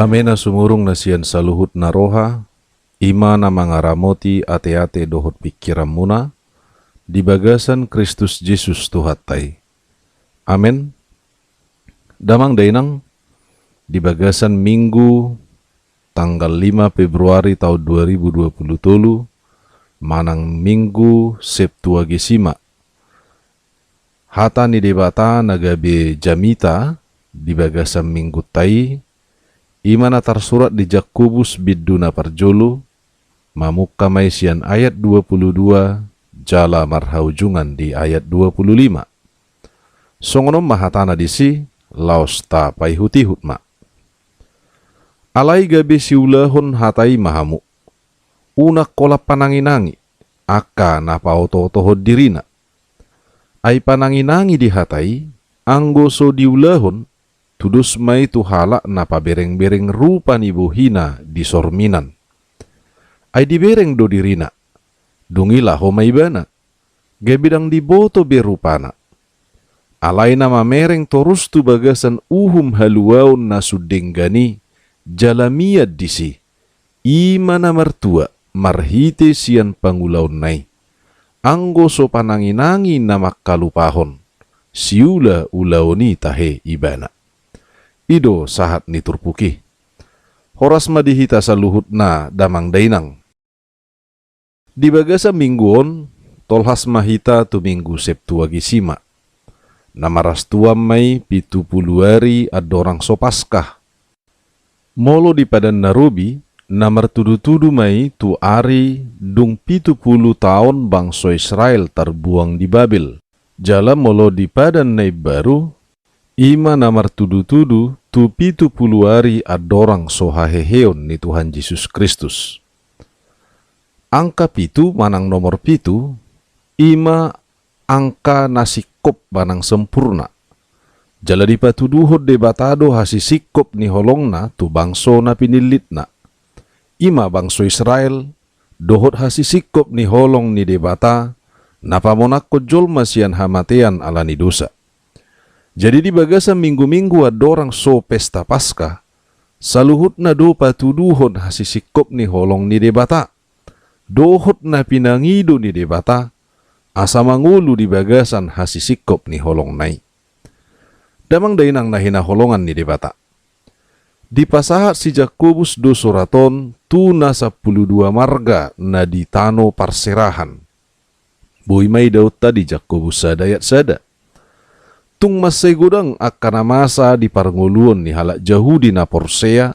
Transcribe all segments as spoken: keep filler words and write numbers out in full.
Amen. Na sumurung na sian saluhut na roha, i ma na mangaramoti ateate dohot pingkiranmuna, di bagasan Kristus Jesus Tuhanta i. Amen. Damang dainang, di bagasan Minggu tanggal lima Februari taon dua ribu dua puluh tolu, manang Minggu Septuagesima, hata ni Debata na gabe jamita di bagasan Minggunta i, i ma na tarsurat di Jakobus bindu na parjolo, mamungka ma i sian ayat dua puluh dua jala marhaujungan di ayat dua puluh lima. Songon on ma hatana disi, laos tapaihutihut ma. Alai gabe siulahon hata i ma hamu. Unang holan pananginangi angka na paotootohon dirina. Ai pananginangi di hata i, anggo so diulahon, tudos ma i tu halak na paberengbereng rupa ni bohina di sorminan. Ai dibereng do dirina, dung i laho ma ibana, gabe ndang diboto be rupana. Alai na mamereng torus tu bagasan uhum haluaon na sun denggan i, jala mian disi, i ma na martua marhite sian pangulaonna i. Anggo so pananginangi na mangkalupahon, siula ulaon i tahe ibana. I do sahat ni turpuk i. Horas ma di hita saluhutna damang dainang. Di bagasan Minggu on, tolhas ma hita tu Minggu Septuagesima, na marastuan ma i pitu pulu ari andorang so Paskah. Molo di Padan na Robi, na martudutudu ma i tu ari dung pitu pulu taon bangso Israel tarbuang di Babel. Jala molo di Padan na Imbaru, i ma na martudutudu tu pitu pulu ari andorang so haheheon ni Tuhan Jesus Kristus. Angka pitu manang nomor pitu, i ma angka na singkop manang sempurna. Jala dipatuduhon Debata do hasisingkop ni holongna tu bangso na pinillitna. I ma bangso Israel, dohot hasisingkop ni holong ni Debata, na pamonangkon jolma sian hamatean ala ni dosa. Jadi di bagasan minggu-minggu andorang so pesta Paskah, saluhutna do patuduhon hasisingkop ni holong ni Debata, dohot na pinangido ni Debata, asa mangolu di bagasan hasisingkop ni holongna i. Damang dainang na hinaholongan ni Debata. Dipasahat si Jakobus do surat on tu na sampulu dua marga na di tano parserahan. Boi ma idaonta di Jakobus sada ayat sada. Tung mansai godang angka na masa di parngoluon ni halak Jahudi na porsea,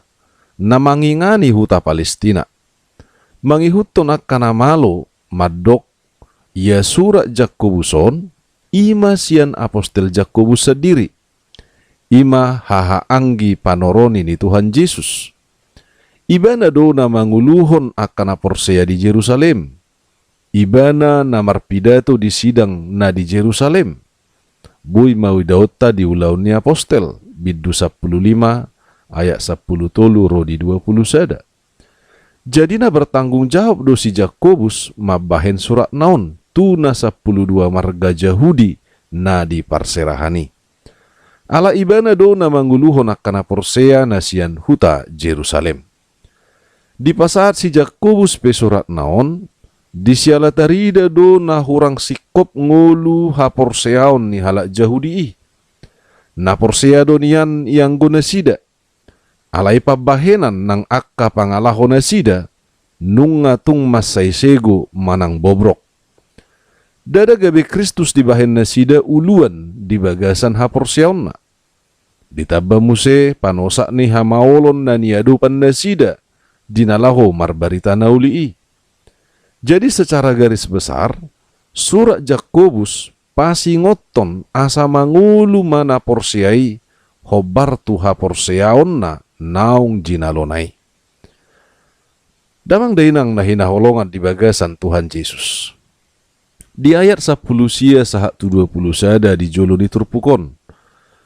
na mangingani huta Palestina. Mangihuthon angka na malo, mandok, ia surat Jakobus on, i ma sian apostel Jakobus sandiri. I ma hahaanggi panoroni ni Tuhan Jesus. Ibana do na mangoluhon angka na porsea di Jerusalem. Ibana na marpidato di sidang na di Jerusalem. Boi ma idaonta di Ulaon ni Apostel, bindu sampulu lima, ayat sampulu tolu ro di dua pulu sada. Jadi na bertanggung jawab do si Jakobus mambahen suratna on tu na sampulu dua marga Jahudi na di parserahan i. Ala ibana do na mangoluhon angka na porsea na sian huta Jerusalem. Dipasahat si Jakobus pe suratna on, disiala tarida do na hurang singkop ngolu haporseaon ni halak Jahudi i. Na porsea do nian ianggo nasida. Alai pambahenan nang angka pangalaho nasida, nunga tung mansai sego manang bobrok. Ndada gabe Kristus dibahen nasida uluan di bagasan haporseaonna. Ditamba muse panosak ni hamaolon na niadopan nasida di na laho marbarita na uli i. Jadi secara garis besar, surat Jakobus pasingothon asa mangolu ma na porsea i hombar tu haporseaonna naung jinalona i. Damang dainang na hinaholongan di bagasan Tuhan Jesus. Di ayat sampulu sia sahat tu dua pulu sada di jolo ni turpuk on,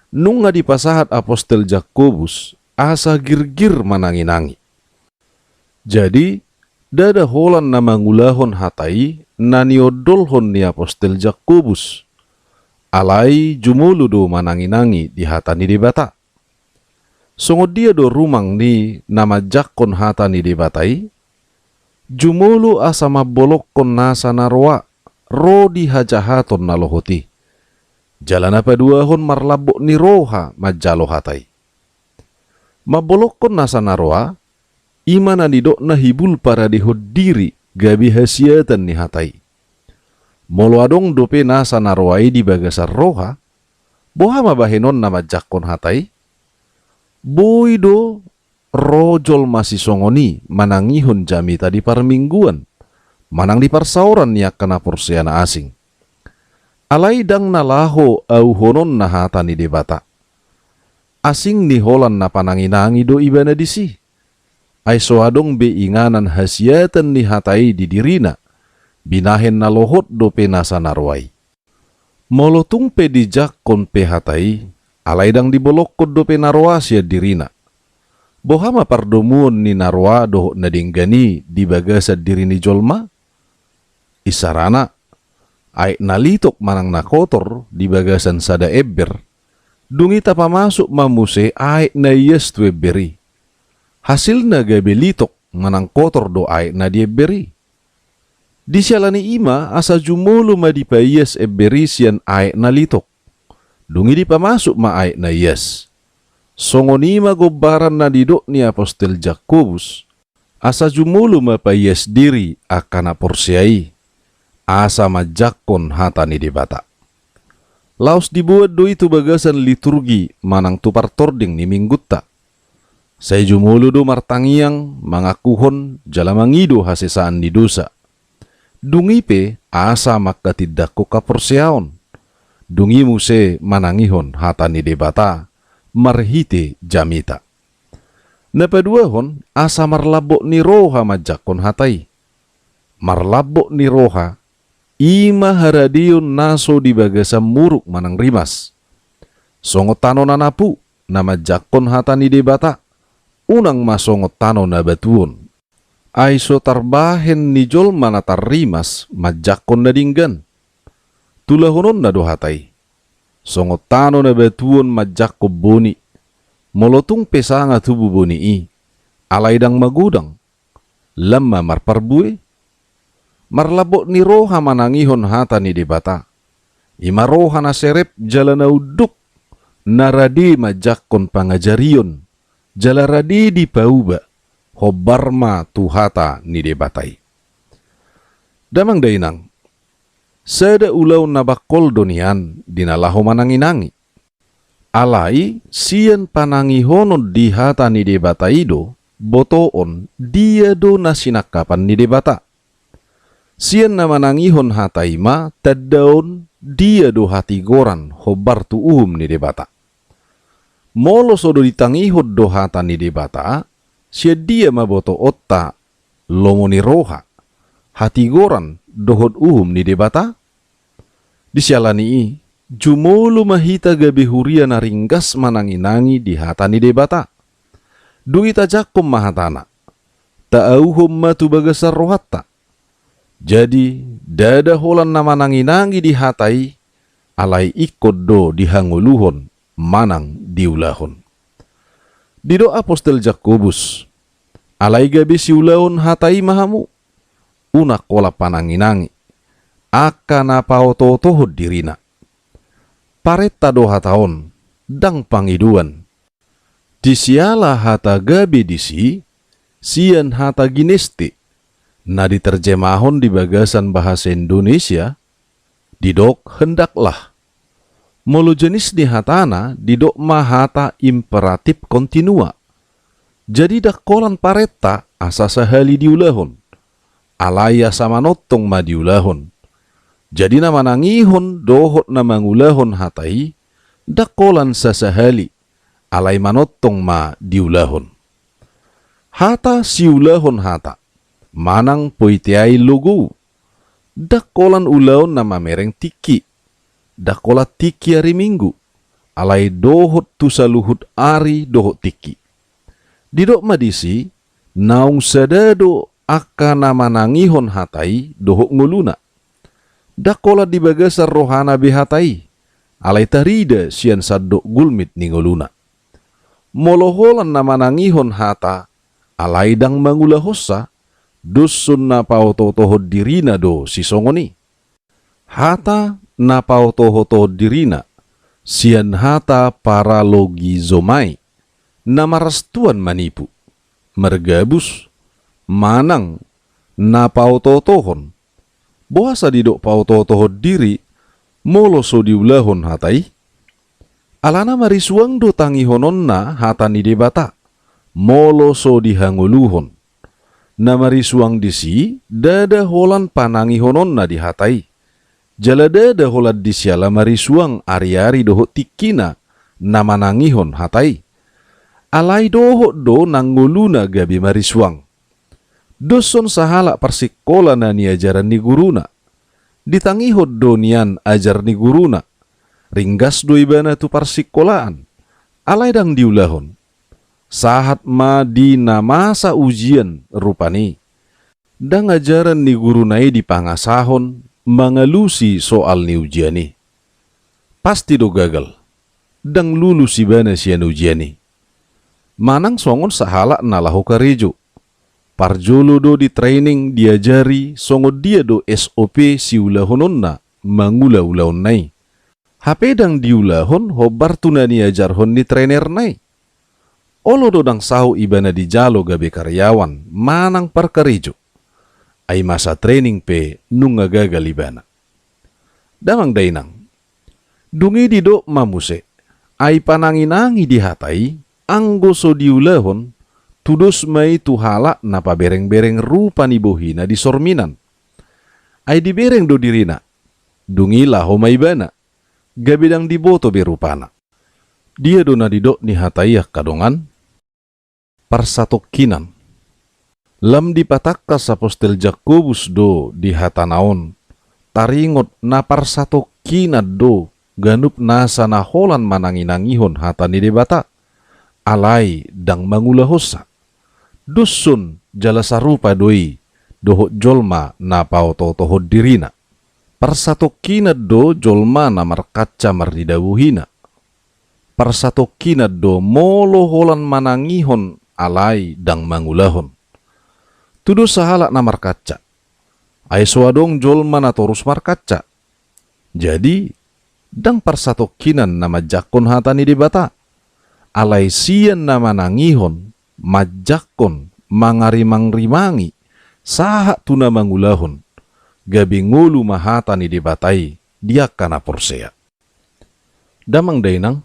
nunga dipasahat apostel Jakobus asa girgir mananginangi. Jadi, ndada holan na mangulahon hata i na niondolhon ni apostel Jakobus. Alai jumolo do mananginangi di hata ni Debata. Songon dia do rumang ni na manjangkon hata ni Debata i? Jumolo asa mambolongkon nasa na roa ro di hajahaton na lohot i. Jala na paduahon marlambok ni roha manjalo hata i. Mambolongkon nasa na roa, i ma na nidokna hibul paradehon diri gabe hasiatan ni hata i. Molo adong dope nasa na roa i di bagasan roha, boha ma bahenon na manjangkon hata i? Boi do ro jolma sisongon i manangihon jamita di parmingguan manang di parsaoran ni angka na porsea na asing. Alai ndang na laho auhononna hata ni Debata. Asing ni holan na pananginangi do ibana disi. Ai so adong be inganan hasiatan ni hata i di dirina, binahen na lohot dope nasa na roa i. Molo tung pe dijangkon pe hata i, alai ndang dibolongkon dope na roa sian dirina. Boha ma pardomuon ni na roa dohot na denggan i di bagasan diri ni jolma? Isarana, aek na litok manang na kotor di bagasan sada ember, dung i tapamasuk ma muse aek na ias tu ember i. Hasilna gabe litok manang kotor do aek na di ember i. Disiala ni i ma asa jumolo ma dipaias ember i sian aek na litok. Dung i dipamasuk ma aek na ias. Songon i ma gombaran na nidok ni apostel Jakobus, asa jumolo ma paias diri angka na porsea i, asa manjangkon hata ni Debata. Laos diboan do i tu bagasan liturgi manang tu partording ni minggunta. Sai jumolo do martangiang, mangakuhon jala mangido hasesaan ni dosa. Dung i pe asa mangkatindangkon haporseaon. Dung i muse manangihon hata ni Debata marhite jamita. Na paduahon, asa marlambok ni roha manjangkon hata i. Marlambok ni roha, i ma haradeon na so di bagasan muruk manang rimas. Songon tano na napu na manjangkon hata ni Debata, unang ma songon tano na batuon. Ai so tarbahen ni jolma na tarrimas manjangkon na denggan. Tulahononna do hata i. Songon tano na batuon manjangkon boni. Molo tung pe sanga tubu boni i, alai ndang magodang, lam ma marparbue. Marlambok ni roha manangihon hata ni Debata. I ma roha na serep jala na unduk, na rade manjangkon pangajarion, jala rade dipauba, hombar ma tu hata ni Debata i. Damang dainang, sada ulaon na bangkol do nian di na laho mananginangi. Alai sian panangihonon di hata ni Debata i do botoon dia do na sinangkapan ni Debata. Sian na manangihon hata i ma tandaon dia do hatigoran hombar tu uhum ni Debata. Molo so do ditangihon do hata ni Debata, sian dia ma botoonta lomo ni roha, hatigoran dohot uhum ni Debata? Disiala ni i, jumolo ma hita gabe huria na ringgas mananginangi di hata ni Debata. Dung i tajangkon ma hatana, taauhon ma tu bagasan rohanta. Jadi, ndada holan na mananginangi di hata i, alai ingkon do dihangoluhon manang diulahon. Didok apostel Jakobus, alai gabe siulahon hata i ma hamu, unang holan pananginangi, angka na paotootohon dirina. Parenta do hata on, ndang pangidoan. Disiala hata gabe disi, sian hata gineste, na diterjemahon di bagasan bahasa Indonesia, didok hendaklah. Molo jenis ni hatana didok ma hata imperatif kontinua. Jadi ndang holan parenta asa sahali diulahon, alai asa manongtong ma diulahon. Jadi na manangihon dohot na mangulahon hata i, ndang holan sasahali, alai manongtong ma diulahon. Hata siulahon hata, manang poiain logou, ndang holan ulaon na mamereng tingki, ndang holan tingki ari Minggu, alai dohot tu saluhut ari dohot tingki. Didok ma disi, naung sada do angka na manangihon hata i dohot ngoluna. Ndang holan di bagasan rohana be hata i, alai tarida sian sandok gulmit ni ngoluna. Molo holan na manangihon hata, alai ndang mangulahonsa, dos son na paotootohon dirina do sisongon i. Hata na paotootohon dirina, sian hata paralogizomai, na marhastuan manipu, margabus, manang, na paotootohon. Boasa didok paotootohon diri, molo so diulahon hata i? Alana marisuang do tangihononna hata ni Debata, molo so dihangoluhon. Na marisuang disi, ndada holan panangihononna di hata i. Jala ndada holan disi ala marisuang ariari dohot tingkina, na manangihon hata i. Alai dohot do nang ngoluna gabe marisuang. Dos son sahalak parsingkola na niajaran ni guruna. Ditangihon do nian ajar ni guruna. Ringgas do ibana tu parsingkolaan. Alai ndang diulahon. Sahat ma di na masa ujian rupani. Ndang ajaran ni guruna i dipangasahon mangalusi soal ni ujian i. Pasti do gagal. Ndang lulus ibana sian ujian i. Manang songon sahalak na laho karejo. Parjolo do di training diajari songon dia do S O P siulahononna mangula ulaonna i. Hape ndang diulahon hombar tu na niajarhon ni trainerna i. Olo do ndang saut ibana dijalo gabe karyawan manang parkarejo. Ai masa training pe nunga gagal ibana. Damang dainang. Dung i didok ma muse, ai pananginangi di hata i, anggo so diulahon, tudos ma i tu halak na paberengbereng rupa ni bohina di sorminan. Ai dibereng do dirina, dung i laho ma ibana, gabe ndang diboto be rupana. Dia do na didok ni hata i angka dongan? Parsatongkinan. Lam dipatangkas apostel Jakobus do di hatana on, taringot na parsatongkinan do ganup nasa na holan mananginangihon hata ni Debata, alai ndang mangulahonsa. Dos son jala sarupa do i dohot jolma na paotootohon dirina. Parsatongkinan do jolma na markaca marnida bohina. Parsatongkinan do molo holan manangihon alai ndang mangulahon. Tudos sahalak na markaca. Ai so adong jolma na torus markaca. Jadi, ndang parsatongkinan na manjangkon hata ni Debata. Alai sian na manangihon, manjangkon, mangarimangrimangi, sahat tu na mangulahon, gabe ngolu ma hata ni Debata i di angka na porsea. Damang dainang,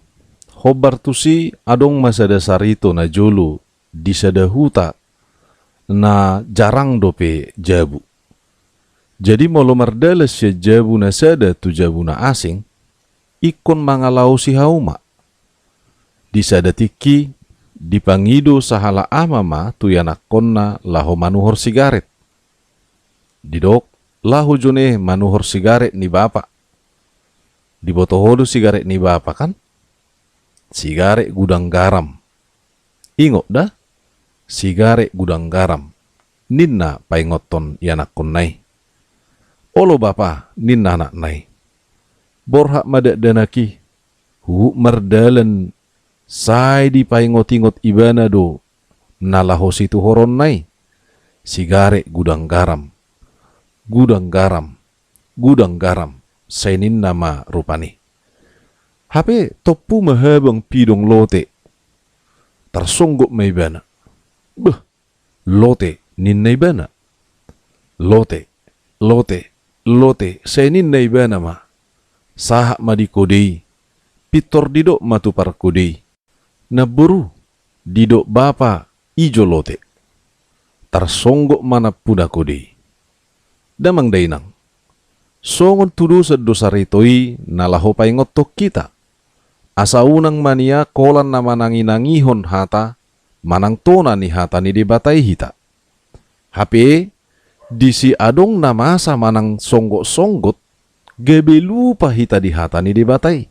hombar tusi adong ma sada sarito na jolo di sada huta na jarang dope jabu. Jadi molo mardalan sian jabu na sada tu jabu na asing, ingkon mangalaosi hauma. Di sada tingki, dipangido sahalak ama ma tu ianakkonna laho manuhor sigaret. Didok, laho jone manuhor sigaret ni bapa. Diboto ho do sigaret ni bapa kan? Sigaret gudang garam. Ingot da, sigaret gudang garam, ninna paingothon ianakkonna i. Olo bapa, ninna anakna i. Borhat ma dakdanak i, huhut mardalan sai dipaingotingot ibana do na laho situhoronna i. Sigaret gudang garam. Gudang garam. Gudang garam. Sai ninna ma rupani. Hape tompu ma habang pidong lote. Tarsonggot ma ibana. Beh, lote, ninna ibana. Lote, lote, lote, sai ninna ibana ma. Sahat ma di kode i. Pintor didok ma tu parkode i. Namboru, didok bapa, i jo lote. Tarsonggot ma nampuna kode i. Damang dainang. Songon tudosan do sarito i na laho paingothon hita. Asa unang ma nian holan na mananginangihon hata, manang tona ni hata ni Debata i hita. Hape, disi adong na masa manang songgotsonggot, gabe lupa hita di hata ni Debata i.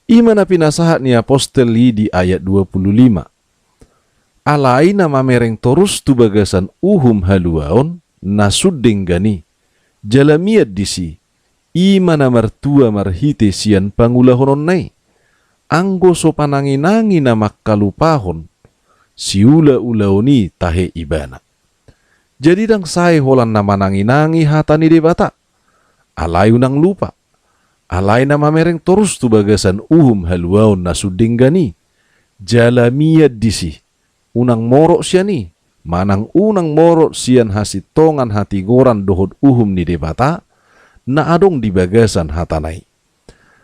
I ma na pinasahat ni apostel i di ayat dua pulu lima. Alai na mamereng torus tu bagasan uhum haluaon na sun denggan i, jala mian disi, i ma na martua marhite sian pangulahononna i. anggo so pananginangi na mangkalupahon siulaulaon i tahe ibana. Jadi ndang sae holan na mananginangi hata ni Debata, alai unang lupa, alai na mamereng torus tu bagasan uhum haluaon na sun denggan i, jala mian disi, unang morot sian i, manang unang morot sian hasintongan hatigoran dohot uhum ni Debata, na adong di bagasan hatana i.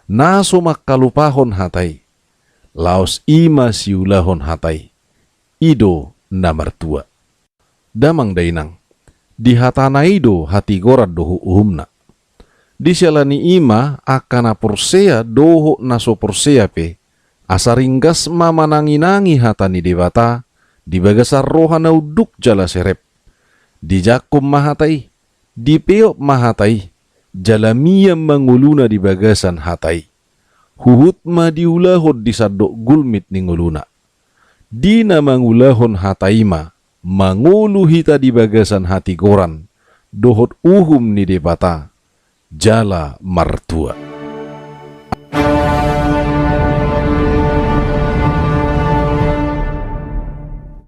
Na so mangkalupahon hata i, laos i ma siulahon hata i, i do na martua. Damang dainang, di hatana i do hatigoran dohot uhumna. Di siala ni i ma angka na porsea dohot na so porsea pe, asa ringgas ma mananginangi hata ni Debata, di bagasan roha na unduk jala serep. Dijangkon ma hata i, dipeop ma hata i, jala mian ma ngoluna di bagasan hata i. Huhut ma diulahon di sandok gulmit ni ngoluna. Di na mangulahon hata i ma, mangolu hita di bagasan hatigoran, dohot uhum ni Debata, jala martua.